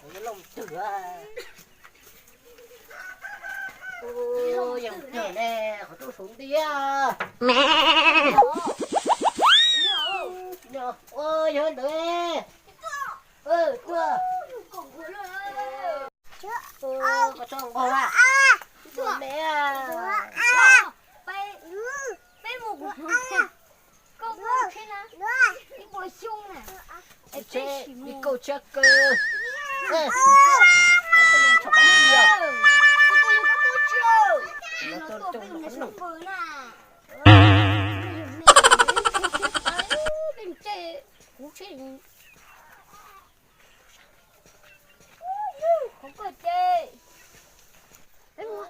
Tus yog loj twg a? Ua yog twg ne, qhov rooj saum ntiag. Ua yog ntawd. Tuaj. Koj tso nqaug a. Tuaj me a. Peb mus kuv koj tsheb na, ib puas xyoo na. Tsheb li kauj tsheb kaw. Kuv tus yog koj tsheb na. Kuv tsheb. Qhov koj ces. Peb mus.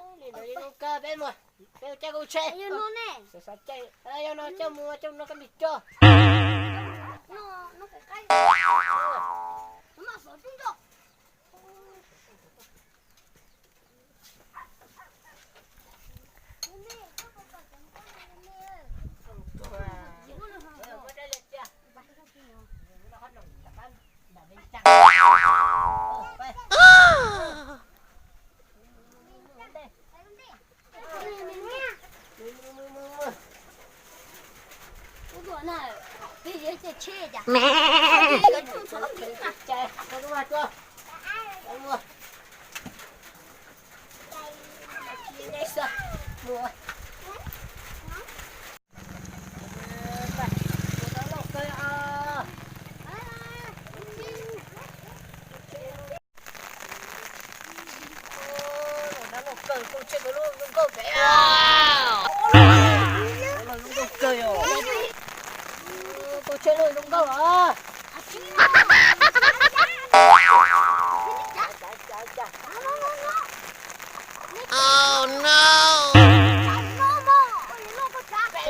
Peb mus caij kauj tsheb. Yog no ne. Xav xav caij, yog no coj mus coj no koj mus coj. No, no qab qab. Mas xov tub nrog. Kauj tsheb loj zoo nkauj os. Oh no!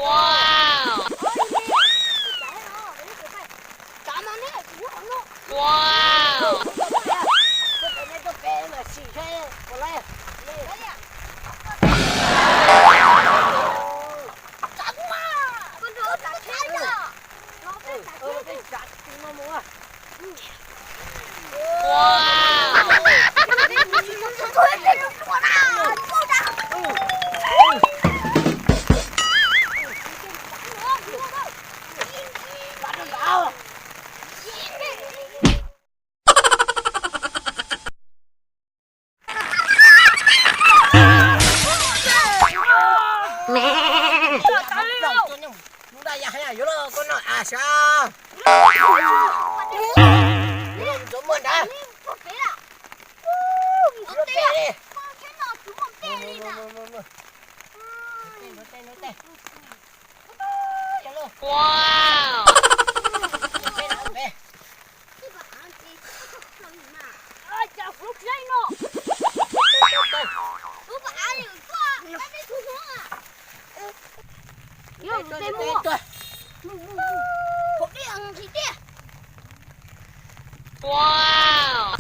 Wow! Wow! Wow! Wow!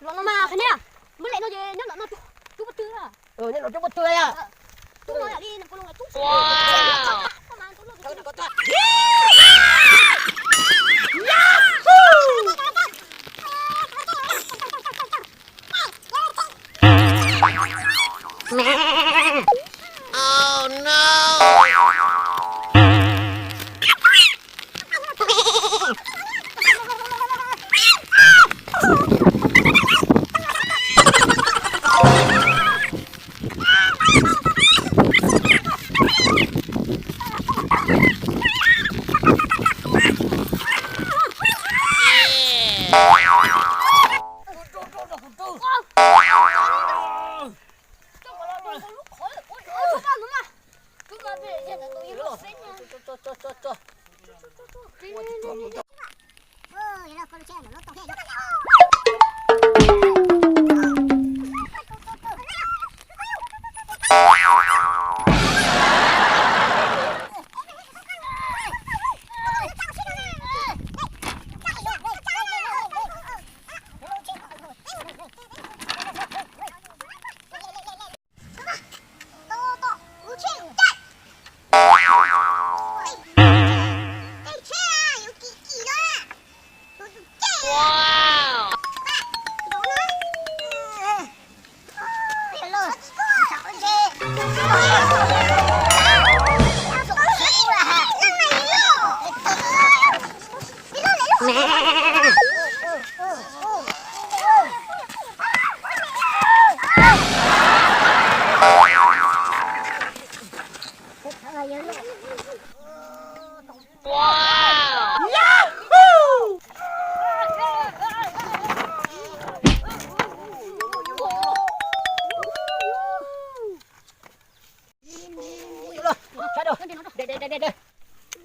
Los no mas qhov niag, muab lem no ces nyob nram no cub pob tw. Nyob nram cub pob tw a. Oh no!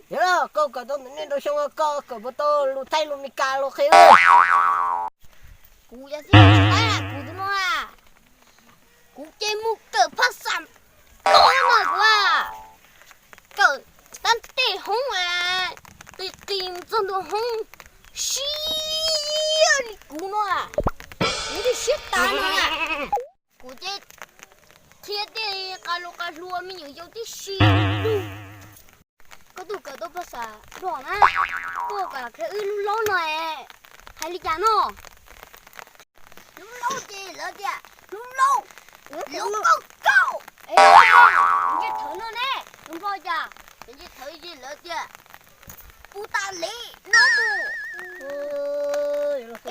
Yog koj kawm tau ntawm nej ntau xyoo koj kawm puas tau lus Thaib lus Meskas los qhia. Kuv yog xib hwb Thaib, kuv tus no a, kuv ces mus kawm phaj xam no na kuv a. Kawm tab tej hoob a, qis qis mus txog ntua hoob siab li kuv no a, kuv twb siab tas no a. Kuv ces qhia tej qas lus qas hluas me nyuam yaus tib si. Koj twb kawm tau phaj xam dua na, koj kam qhia wb lub laub no es hais li cas no? Lub laub ces lawv tias lub laub, lub kauj kauj. Es ntsej thawv no ne, lub nplog cas? Ntsej thawv ces lawv tias pus tas li no mus.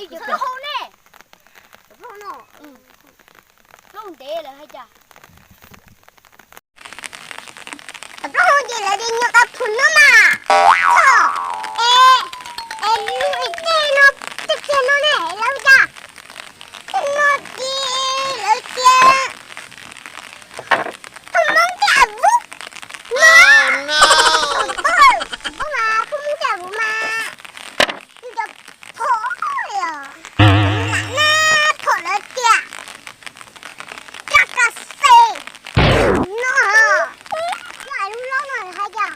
Es cov plaub hau ne? Cov plaub hau no, plaub hau ntev lawv hais cas? Cov plaub hau ces lawv tias nyuam qhuav phum no mas, es, es tej no, tej tiag no ne lawv cas? Tej no ces lawv tias tus Hmoob tias vub no, vub mas, vub mas, vub mas, yus cov phom os, lam nab phom lawv tias kab kas xes no, yog lub laub no hais cas?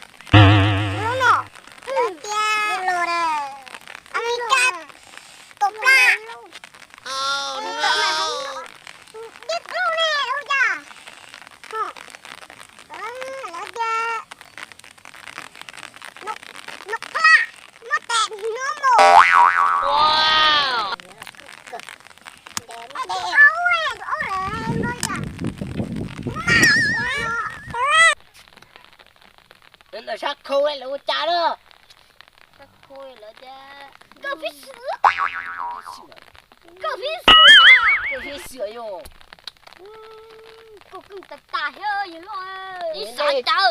Lub laub no lawv tias los Amelikas tau plab. Dej plaub ne lawv cas? Lawv tias no plab, muab tes no mus. Ntawm sab khau lawv ua cas na? Sab khau lawv tias kawg phib xwm. Kawg phib xwm. Kawg phib xwm yog. Koj kawg tas tas thiab yog loj. Ib sab caw.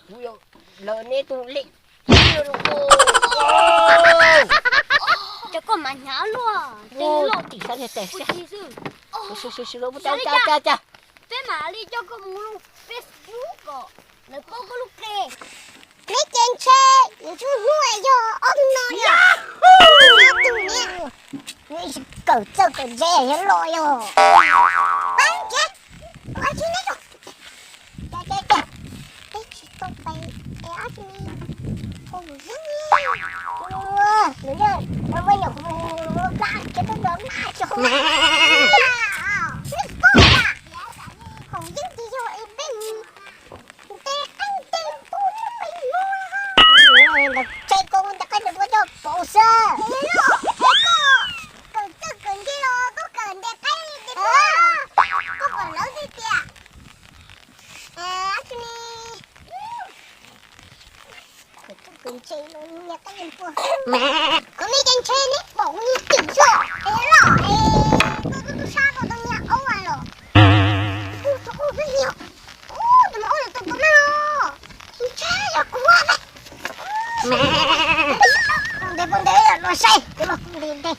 Kuv yog lawv neb tus li. Cov koj mas hnyav luaj, loj tim sab niag tes xwb. Peb mam li coj koj mus lub Facebook kom lawv paub koj lub qe. Neb ces ntshe yuav tsum hnub yog ob tug no yom. Ob tug niag, neb tsis kawm txawj kawm ntse yog los yog. Pab ntshe, ua tsis neb tso. Cas cas cas, peb tsis tau pais es ob tug ni, Haus Yeeb, nws yog, nws muaj nyuam qhuav mus plab ces tuaj nrog maj tsis haus. Neb paub cas, Haus Yeeb ces yog es peb ntes qeej ntes npua peb hnub. Ntawd tsheb koob ntes qeej ntes npua coj pauv xwb. Koj kawm txawj kawm ntse los koj kawm ntes qeej ntes npua, koj kom lawv tiag tiag. Ab tsi ni, kawm txawj kawm ntse los niag qeej ntes npua. Kuv me ces ntshe neb pom kuv niag cim xwb es los es koj tub tub sab koj tau niag aub los. Ub, tus aub twb niag, ub, tus aub los tus tus na, ntshe yog kuv. Pon ntes pon ntes los saib kuv los pon ntes ntes.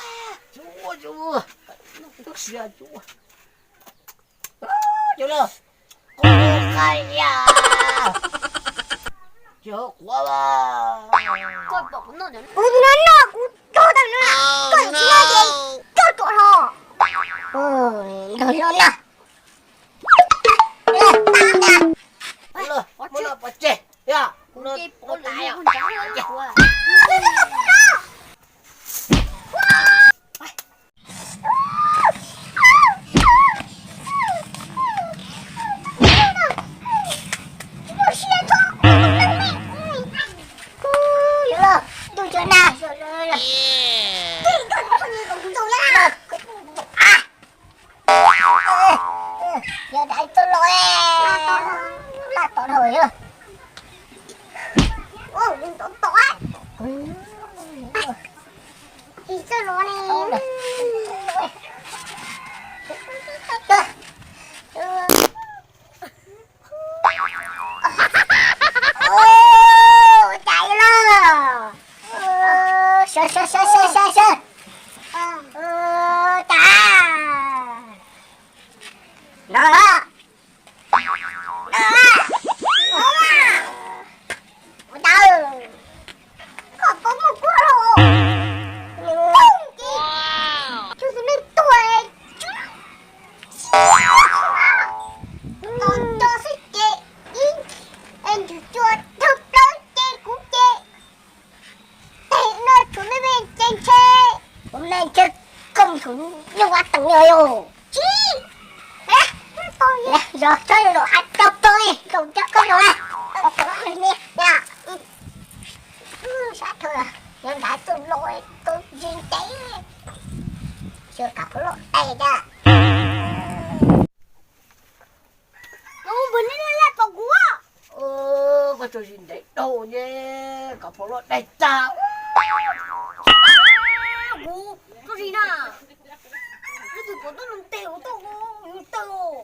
Tsuav, tsuav, tub siab tsuav. Cov laus, qhov qhov ya, cov quav. Kuv no noj kuv tog tau no, koj tsis noj ces koj tuam hlo. Nrog loj noj. Muab noj pov tseg, yog kuv no pov tas. Nyuj ua teem yog yog tsis yog tsob yog los hais rau pog, rau cov koj yog a. Sab thawj, yog nrad txuj loj, tau zis ntev, xyov kav phuv loj tais tiag. Npawg, nej laj laj tos kuv. Koj tso zis ntev dhau ne, kav phuv loj daig tag. Kuv tso zis na, leej twg pom tuaj nug tes ua tau yus tawg.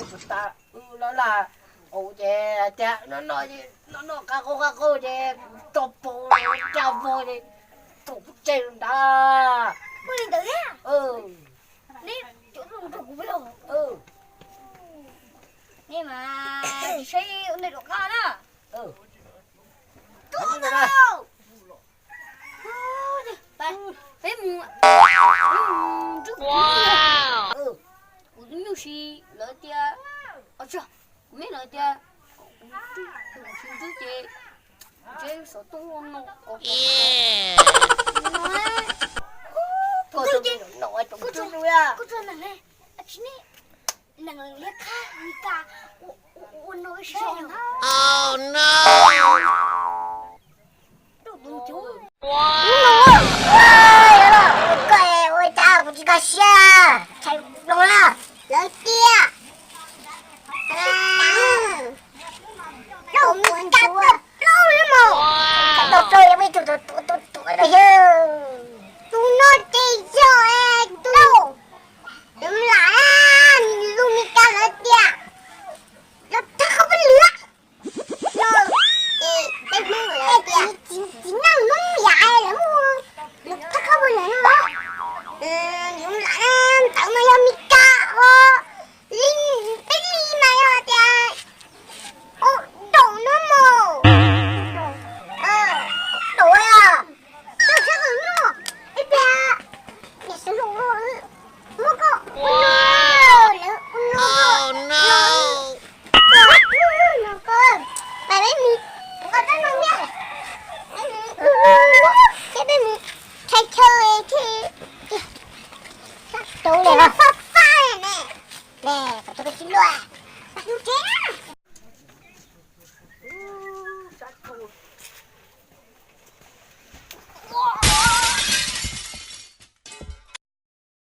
Tus tas laj laj qaum ces hais tias noj noj, noj noj qab qaub qab qaub ces kuv tso pov, raj vog ces thaum kuv tseg ntawd. Ua li ntawd thiab? Neb cov tuaj nrog kuv los. Nej mas tsis saib ua ntej rov qab na. Tuaj ntag. Peb mus, peb mus nrwb kuv tus nyuj. Kuv tus nyuj si lawv tias, kuv me lawv tias kuv tus nyuj si nrwb ces tsev xov tooj no ko ko no. Koj tso neeg, tsis ne, neeg liab qab li cas ua no saib. Koj ua cas kuv tsis kho siab, tshais ploog na, lawv tias, lauj, kuv ntshai plaub plaub li mos, ntshai plaub plaub li muaj ib tug tuav tuav tuav tuav yawg. Tus no ces yog tus, tus lam, lus Mes Kas lawv tias, los thab qhov peb lwm. Ces peb Hmoob lawv tias, txiv neej Hmoob yam lawv muaj, los thab qhov peb lwm no. Lus lam ntawd mas yog Mes Kas os, li peb li mas yog tias, ua daum no mos. Daum os, koj saib qhov no, ib pliag niam Suav Hluas muab koj ua no, lawv ua no, no, no, no, mas peb mus, koj rab no thiab, thiab peb mus tshais chaw thiab, rau li fab fab ne, ne kom tau peb sib luag, mus tsev na.